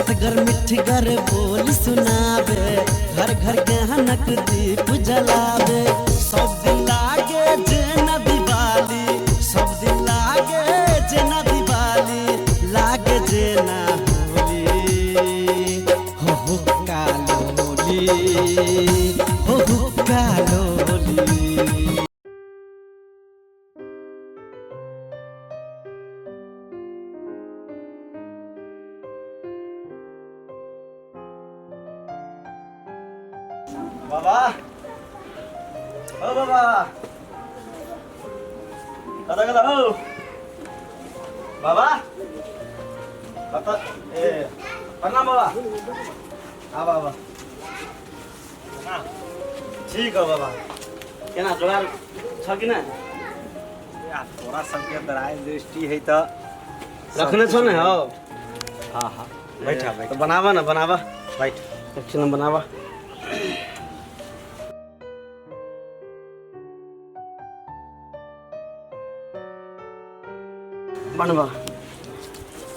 खटगर मिठगर बोल सुनाबे, घर घर ज्ञानक दीप जलाबे। सब दिन लागे जेना दिवाली, सब दिन लागे जेना दिवाली, लागे जेना होली। हो हो कालो होली, हो हो कालो होली। बाबा, ओ बाबा, कतऽ गेल हौ बाबा? कतऽ? ए, प्रणाम बाबा। आब आब। ठीक हो बाबा? केना जोगाड़ छ कि नहि? आ तोरा सबके दराय दृष्टि है तऽ रखने छौ ने हौ? हाँ हाँ, बैठा बैठा। तऽ बनाबऽ ने, बनाबऽ। बैठ। एक बनाबऽ। बनबऽ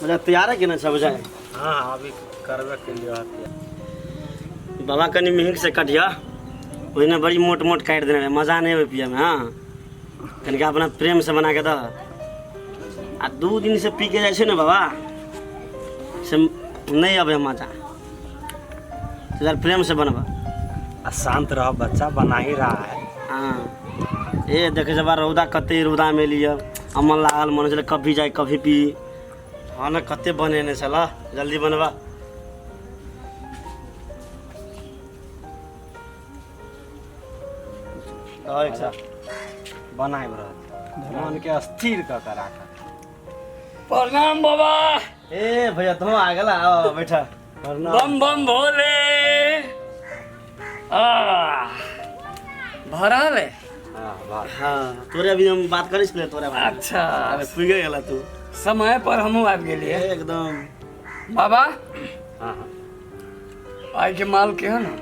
बुझा तैयार है कि नहि सब बुझाय? हाँ, अभी करबे के लिए हतिया। बाबा, कनि मिहिक से कटिया, ओहिने बड़ी मोट मोट काटि देने रहे, मजा नहि अबै पियमे। हाँ, कनिका अपना प्रेम से बना के दह। आ 2 दिन से पी के जाइ छै ने बाबा, से नहि अबै मजा। तो प्रेम से बनबा। आ शांत रह बच्चा, बना ही रहा है। हाँ, ए देखे जब रौदा कते, रौदामे एलियै, अमन लागल मन छलै कभी जाय कभी पी। हाँ ने, कते बनेने छल, जल्दी बनबा। दह एक साथ। बनाबि रहल, मन के स्थिर कऽ के राख। प्रणाम बाबा। ए भैया, तुम आ गेला? आओ बैठा। बम बम भोले। आ भरल है? हाँ, वाह। हाँ, तोरे अभी हम बात करै छलियै तोरे बारे में। अच्छा। अरे पुगे गेला तू। समय पर हमहूँ आबि गेलियै। एकदम। बाबा। हाँ हाँ। आइ के माल केहन है?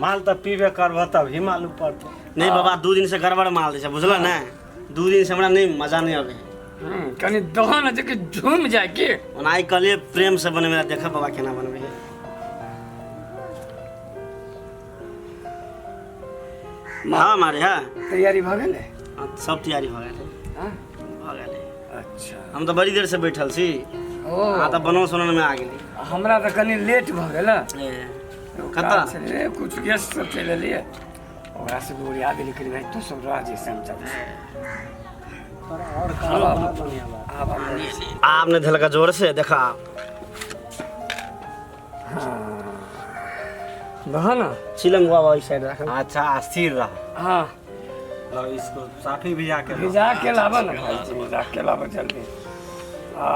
माल तऽ पीबे करबह तभी मालूम पड़तौ। नहीं बाबा, 2 दिन से गड़बड़ माल दै छै, बुझल ने? 2 दिन से हमरा नहीं मजा नहीं आबै। कनि दहन जे कि झूम जाय की। ओना आइ कहलियै प्रेम से बनबै ला, देखऽ बाबा केना बनबै है। हाँ मारे, हाँ। तैयारी भऽ गेलै? हाँ, सब तैयारी भऽ गेलै। हाँ? भऽ गेलै। अच्छा। हम तऽ बड़ी देर से बैठल छी। ओ। हाँ, तऽ बनौ सोनल में आ गेली। हमरा तऽ कनि लेट भऽ गेल। ए, कतऽ? काज छलै, कुछ गेस्ट सब चलि एलियै, ओकरा सबके ओरिया देली। कहली, भाइ तू सब रह जैसे हम चल। और आब आब आब। आब नहि धेलक जोर से, देखा। दह न। चिलम बाबा, ओहि साइड राख। अच्छा, स्थिर रह। हाँ। लो, इसको साफी भिजा के लो। भिजा के लाबऽ ने भाई जी, भिजा के लाबऽ जल्दी। आ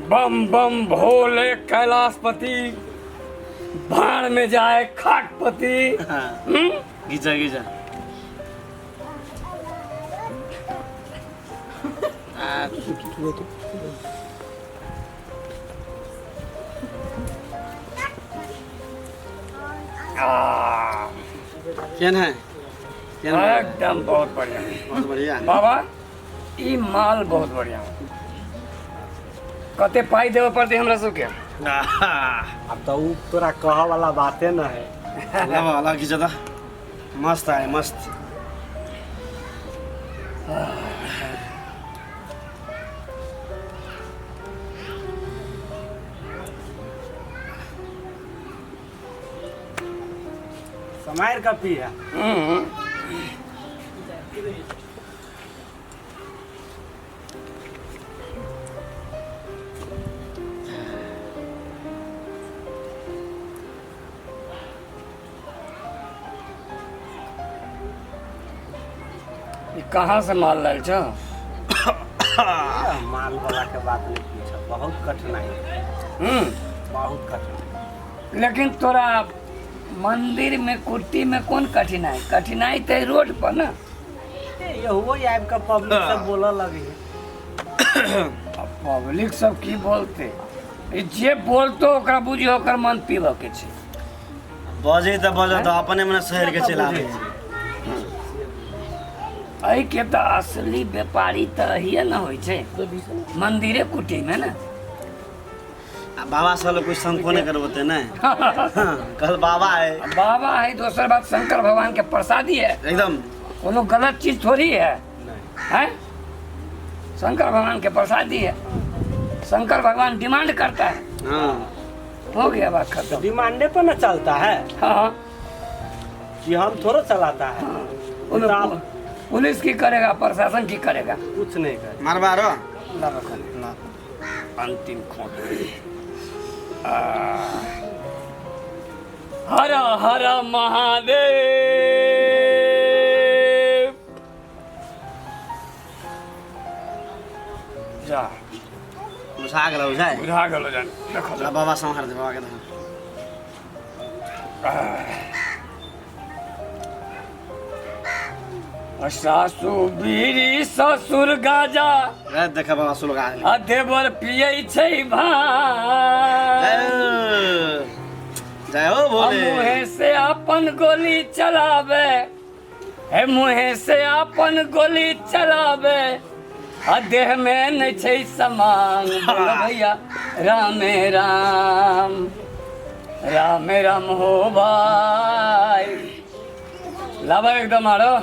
बम बम भोले कैलाशपति, भाड़ में जाए खाटपति। हम्म? घिचा घिचा। केहन है, केहन है? एकदम बहुत बढ़िया। बहुत बढ़िया। बाबा, ई माल बहुत बढ़िया। कते पाई देबे पड़तै हमरा सबके? अब तऽ उ तोरा कहऽ वाला बाते न है। लावा ला, घिचा त, मस्त है, मस्त। समारि कऽ पी है। ई कहाँ से माल लायल छ? माल वाला के बात नहीं पूछ, बहुत कठिनाई है। बहुत कठिनाई। लेकिन तोरा मंदिर में कुट्टी में कोन कठिनाई? कठिनाई तऽ रोड पर ना। यहुओ आबि कऽ पब्लिक सब बोलऽ लगे। अब पब्लिक सब की बोलते, ई जे बोलतो ओकरा बुझियो ओकर मन पीबऽ के छै। बजै तऽ बजै तऽ अपने मने शहर के चलि आबै छै। एहिके तऽ असली व्यापारी तऽ अहिए ने होइ छै, मंदिरे कुटी में ने। आ बाबा सब लोग कोई शंको नहीं करबते ने। कल बाबा है, बाबा है। दोसर बात, शंकर भगवान के प्रसादी है। एकदम कोनो गलत चीज थोड़ी है, हैं? शंकर भगवान के प्रसादी है, शंकर भगवान डिमांड करता है। हो गया बात खत्म। डिमांडे पर न चलता है। हाँ। कि हम थोड़ा चलाता है। ओमे पुलिस की करेगा, प्रशासन की करेगा? कुछ नहीं करे। मारबा रो। ला रखन। अंतिम खोट। हर हर महादेव। जा। बुझा गेल, बुझाय। बुझा गेलो जान, देखो। ला बाबा सम्हार दे बाबा के दे। सासु बीड़ी ससुर गाजा रे देख बाबा सुलगा गेल। आ देवर पियै छै भांग। जय हो भोले। मुहे से अपन गोली चलावे हे, मुहे से अपन गोली चलावे आ देह में नहीं छै समान। बोलो भैया रामे राम रामे राम हो भाई। लाबा एकदम आरो,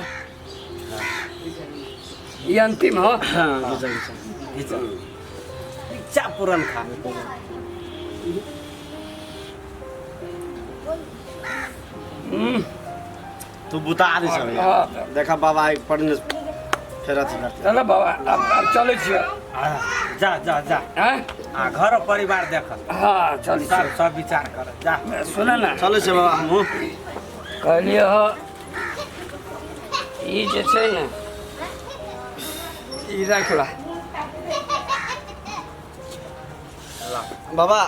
ई अंतिम हो। हाँ, घिचा घिचा घिचा घिचा पुरन खा। तू बुता दे सब। हाँ। देखा बाबा एक पढ़ने फेर अथी करते। चलो बाबा, अब चलै छियै। आ, जा जा जा। हैं? आ घर परिवार देख। हाँ, चलै सब छियै। सब विचार कर, जा। सुन ना। चलै छै बाबा हमहूँ। कहलियै हो, ई जे छै ने, ई राख ला। बाबा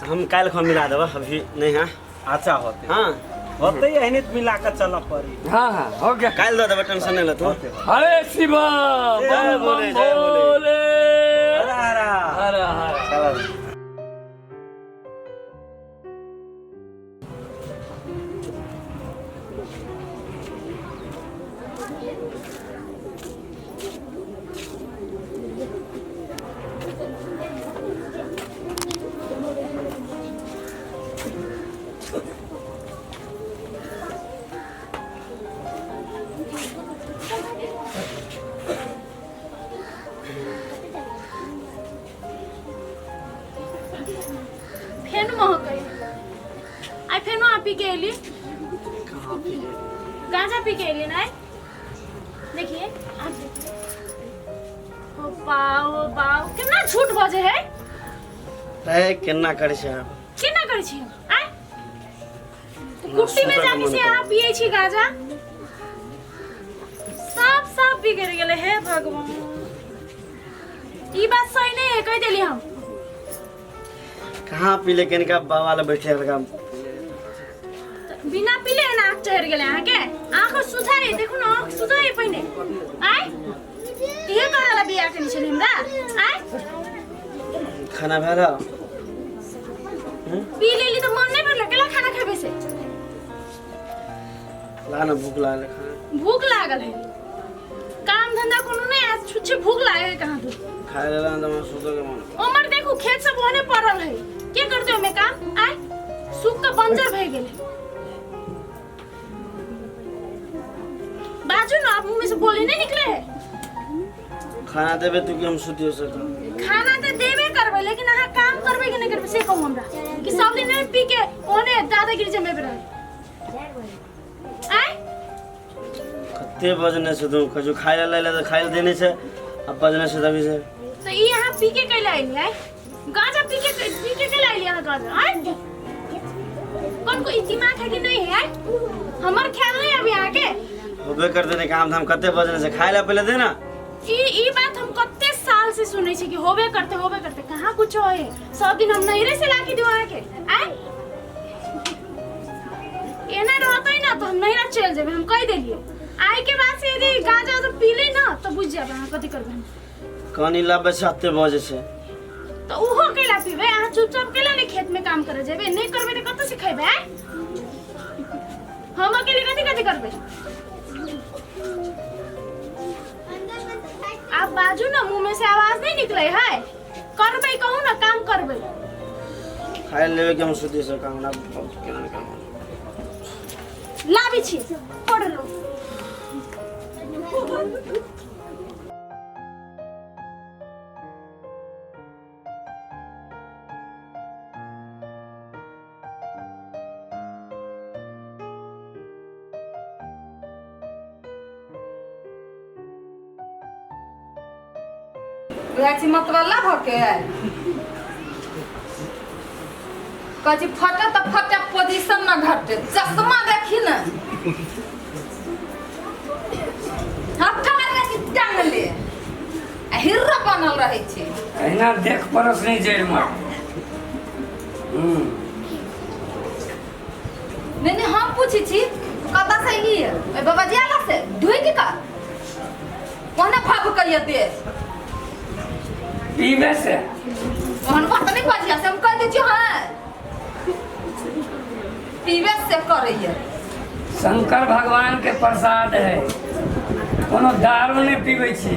हम काल्हि खन मिला देबै, अभी नहीं है। अच्छा होते। हाँ। होते, एहने मिला के चलऽ पड़ी। हाँ हाँ, हो गया। काल्हि दऽ देबै, टेंशन नहीं लेतू। हरे शिवा। जय बम बम भोले, जय भोले। भोले। हर हर। हर हर। चल। फेन महकै आइ, फेनो अहाँ पी के एली? गांजा पी के एली ना? देखिए, आप देखिए। ओ बाओ बाओ, केना झूठ बजे है। ए केना करै छै? केना करै छी आइ? कुट्टी में जाके से अहाँ पिए छी गांजा, साफ साफ बिगड़ गेलै। हे भगवान, ई बात सही नहीं है, कह देली हम। कहाँ पीले? कनिका बाबा लग बैठे हल्का। बिना पीले ना आँख चढ़ गेलै अहाँके? आँख सुझाइ देखू ने, आँख सुझाइ पहिने। आइ इहे करऽ ला बियाह केने छलै हमरा आइ? खाना भेल? पी लेली तऽ मन नहि भरल, केला खाना खेबै से? ला ना, भूख लागल है, खाना। भूख लागल है, काम धंधा कोनो नहि आज, छुच्छे भूख लागल है। कहाँ तू खाए लेला तऽ हमरा सुतऽ के मन। उमर देखू, खेत सब ओहने पड़ल है, के करते ओमे काम आइ? सूख के बंजर भए गेलै। बाजू ना, आप मुंह में से बोली नहीं निकले है। खाना देबे तू कि हम सुतियो सक? खाना तऽ देबे करबै, लेकिन अहाँ काम करबै कि नहि करबै से कहू हमरा, कि सब दिन नहीं पी के ओने दादागिरी जमेबे रहे आइ? कते बजने छै तू? कजो खाए ला लैला तऽ खाए ला देने छै, आ बजने छै तभी से। तऽ ई अहाँ पी के कैला अयली आइ? गांजा पी के कैला अयली अहाँ गांजा आइ? कोन को ई दिमाग है कि नहीं है आइ? हमर ख्याल नहीं अभी अहाँके? होबे करते ने काम धाम, कते बजने छै, खाए ला पहिले दे ना। ई ई बात हम कते साल से सुनै छी कि होबे करते, होबे करते, कहाँ कुछ होए? सब दिन हम नैहरे से लाके दियो अहाँके आइ? एना रहतै ना तो हम नैहरा चलि जेबै, हम कहि देलियै। आइ के बाद से यदि गांजा तो पी ले ना तो बुझि जाबै अहाँ कथी करबै हम। कनी लाबै छै एते बजै छै। तो उहो कैला पीबै? अहाँ चुपचाप कैला नहि खेत में काम करे जेबै? नहि करबै तऽ कतऽ से खैबै? आँय, हम अकेले कथी कथी करबै? आप बाजू ना, मुंह में से आवाज नहीं निकले है। करबै कहू ना, काम करबै। खाइ लेबै कि हम सुती से काम ना केना नहि काम। लाबै छी, पढ़ लो। बुझाइ छी मतवला भऽ के कहै छी फटे तऽ फटे, पोजीशन न घटे। चश्मा देखी ने, हफ्ता रहै छी टांगले आ हीरो बनल रहै छै। अहिना देख परस नहीं जड़ि मर। नहीं नहीं, हम पूछै छी कतऽ से ई ओहि बाबाजी आला से ढुकि कऽ ओहने भाव कहिए दे पीबे से ओहन बात नहीं बजिया से हम कह दै छियै। हाँ, पीबे से करैया। शंकर भगवान के प्रसाद है, कोनो दारू नहीं पीबै छी।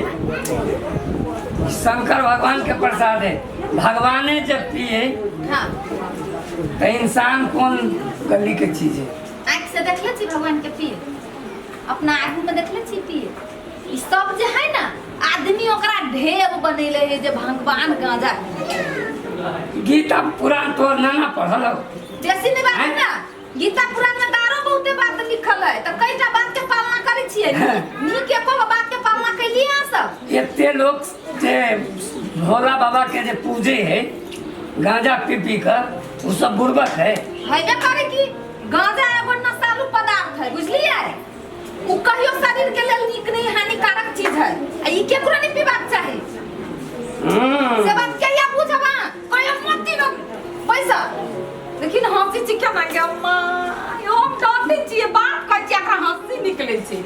शंकर भगवान के प्रसाद है। भगवाने जब पिए तो इंसान कौन गली के चीज है? आँखि से देखले छी भगवान के पिए? अपना आगू में देखले छी पिए? ई सब जे है ना आदमी ओकरा ढेब बनेले है जे भगवान गांजा पिए। गीता पुराण तोर नाना पढ़ल हो। बेसी नहीं बात ना, गीता पुराण में दारो बहुते बात लिखल है, तऽ कईटा बात के पालना करै छियै? नीक एको गो बात के पालना कैलियै अहाँ सब? एते लोग जे भोला बाबा के जे पूजे है गांजा पी पी कर, वो सब बुर्बक है। हैबे करे कि गांजा एगो नशालु पदार्थ है, बुझलियै? उ कहियो शरीर के लेल नीक नहीं, हानिकारक चीज है आ ई केकरो नहीं पीबाक चाही। से बात कहिया बुझब अहाँ? कहियो मत दिनो पैसा। लेकिन हंसी छी केना के अम्मा, यो हम डांटै छियै, बात कहै छियै, एकरा हंसी निकलै छै।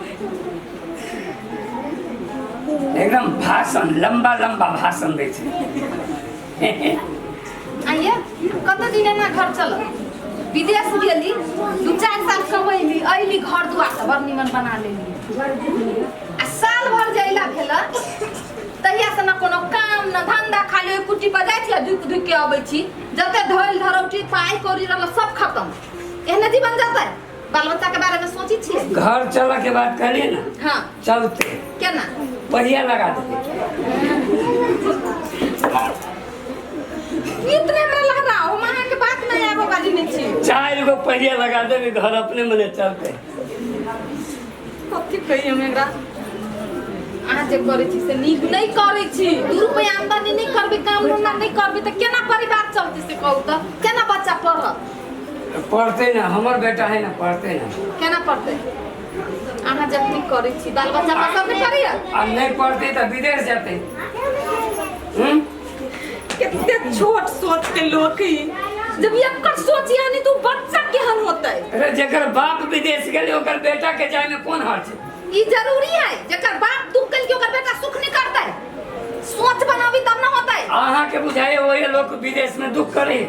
एकदम भाषण, लंबा लंबा भाषण दै छै। आइए कत दिन एना घर चल विदेश गेली, 2-4 साल कमैली, अइली, घर दुआर सब बड़ निमन बना लेली आ साल भर जे अइला भेल तहिया से न कोनो काम न धंधा, खाली ओहि कुटी पर जाइ छी आ दुखि दुखि के अबै छी। जते धैल धरौटी पाइ कौड़ी रहल सब खत्म। एहने जीवन जतै? बाल बच्चा के बारे में सोची छियै? घर चला के बात कहलिए ना। हाँ। चलते केना? पहिया लगा दे। इतने हमरा लग रहा हो अहाँ के बात नहीं आबे वाली नहीं छी। 4 गो पहिया लगा देबे, घर अपने मने चलते। कथी कही हम एकरा? अहाँ जे करै छी से नीक नहीं करै छी। 2 रुपया आमदनी नहीं करबै, काम धंधा नहीं करबै तऽ केना परिवार चलतै से कहू तऽ? केना बच्चा पढ़त? पढ़ते ना, हमर बेटा है ना, पढ़ते ना। केना पढ़तै? अहाँ जखनी करै छी बाल बच्चा पसंद नहीं करैया? आ नहीं पढ़ते तऽ विदेश जेतै। कते छोट सोच के लोक ही, जब एकर सोच यानी तू बच्चा केहन होतै? अरे जेकर बाप विदेश गेलै ओकर बेटा के जाय में कोन हर्ज? ई जरूरी है जेकर बाप दुख कल के ओकर बेटा सुख नहीं करतै? सोच बनाबी तब ना होतै। अहाँ के बुझाए वही लोग विदेश में दुख करे?